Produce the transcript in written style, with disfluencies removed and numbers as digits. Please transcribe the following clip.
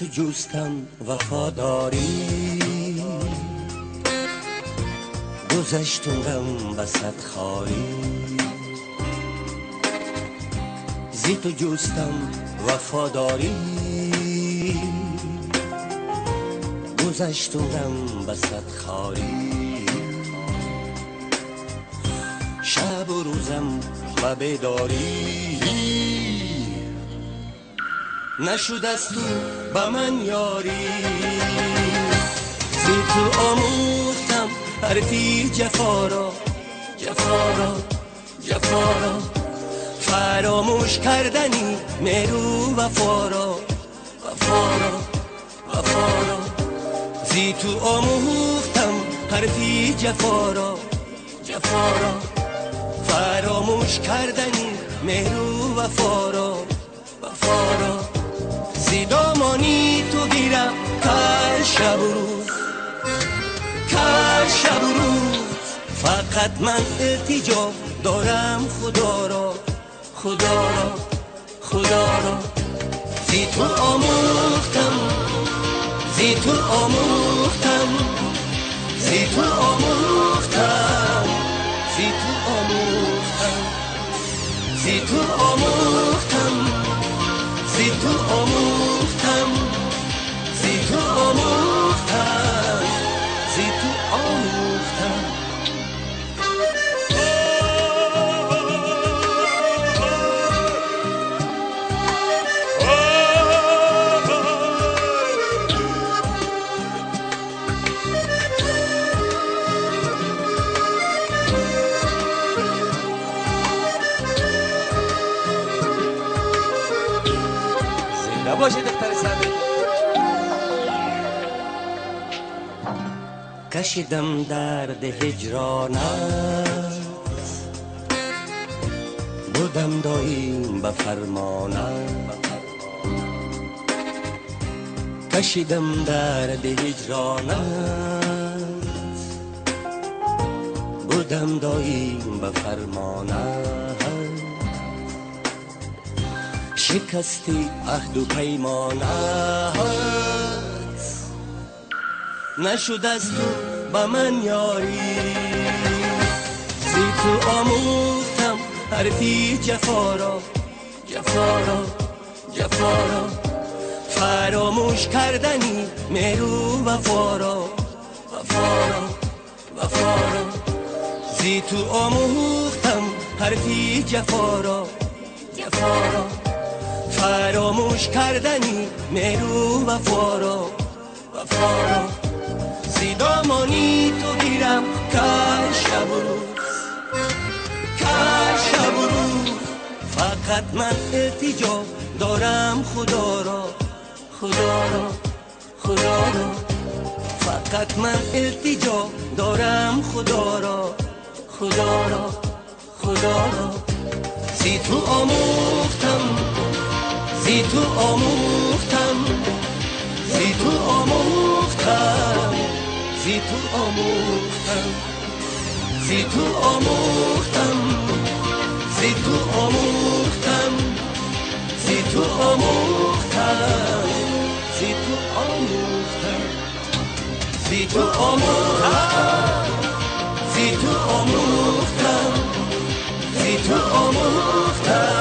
تو جستم وفاداری، گذشتم غم بسد خاری. زی تو جستم وفاداری، گذشتم غم بسد خاری. شب و روزم و بیداری، نشد از تو به من یاری. زی تو آموختم حرفی جفا را، جفا را، جفا را. فراموش کردنی مهر و وفا را، وفا را، وفا را. زی تو آموختم حرفی جفا را، جفا را. فراموش کردنی مهر و وفا را، وفا را. زی دامانی تو گیرم که شب و روز، که شب و روز. فقط من التجا دارم خدا را، خدا را، خدا را. زی تو آموختم، زی تو آموختم، زی تو آموختم، زی تو آموختم، زی تو آموختم، زی تو آموختم، زی تو آموختم، زی تو آموختم. باشه دختر صبری. کشیدم درد هجرانت، بودم دایم به فرمانت. کشیدم درد هجرانت، بودم دایم به فرمانت. شکستی عهد و پیمانت، نشد از تو به من یاری. زی تو آموختم حرفی جفا را، جفا را، جفا را. فراموش کردنی مهر و وفا را، وفا را، وفا را. زی تو آموختم حرفی جفا را، جفا را. فراموش کردنی مهر و وفا را، وفا را. زی دامانی تو گیرم که شب و روز، که شب و روز. فقط من التجا دارم خدا را، خدا را، خدا را. فقط من التجا دارم خدا را، خدا را، خدا را. زی تو آموختم، زی تو آموختم، زی تو آموختم، زی تو آموختم، زی تو آموختم، زی تو آموختم، زی تو آموختم، زی تو آموختم، زی تو آموختم، زی تو آموختم، زی تو آموختم.